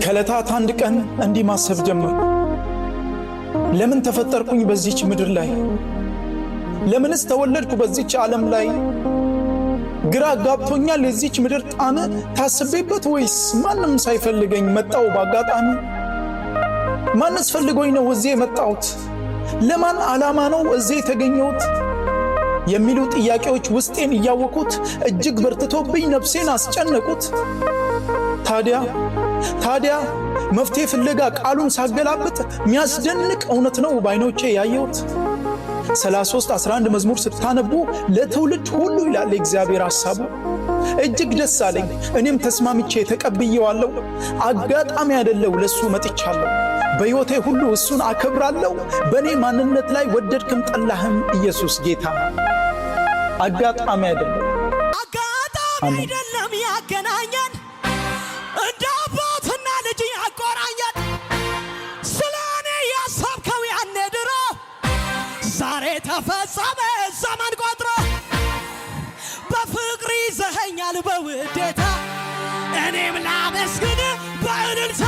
ከዕለታት አንድ ቀን እንዲህ ማሰብ ጀመርኩ። ለምን ተፈጠርኩኝ በዚህች ምድር ላይ? ለምንስ ተወለድኩ በዚህች ዓለም ላይ? ግራ ጋብቶኛል የዚህች ምድር ጣዕም። ታስቤበት ወይስ ማንም ሳይፈልገኝ መጣው በአጋጣሚ? ማንስ ፈልጎኝ ነው እዚህ የመጣሁት? ለማን ዓላማ ነው እዚህ የተገኘሁት? የሚሉ ጥያቄዎች ውስጤን እያወኩት እጅግ በርትቶብኝ ነፍሴን አስጨነቁት። ታዲያ መፍትሄ ፍለጋ ቃሉን ሳገላብጥ የሚያስደንቅ እውነት ነው በዓይኖቼ ያየሁት። 33:11 መዝሙር ስታነቡ ለትውልድ ሁሉ ይላል የእግዚአብሔር ሐሳቡ። እጅግ ደስ አለኝ፣ እኔም ተስማምቼ ተቀብዬዋለሁ። አጋጣሚ አይደለው ለሱ መጥቻለሁ። በሕይወቴ ሁሉ እሱን አከብራለሁ። በእኔ ማንነት ላይ ወደድክም ጠላህም ኢየሱስ ጌታ። አጋጣሚ አይደለም። አጋጣሚ አይደለም ያገናኘን፣ እንደ አባትና ልጅ ያቆራኘን። ስለ እኔ ያሰብከው ያኔ ድሮ ዛሬ ተፈጸመ ዘመን ቆጥሮ። በፍቅር ይዘኸኛል በውዴታ፣ እኔም ላመስግን በእልልታ።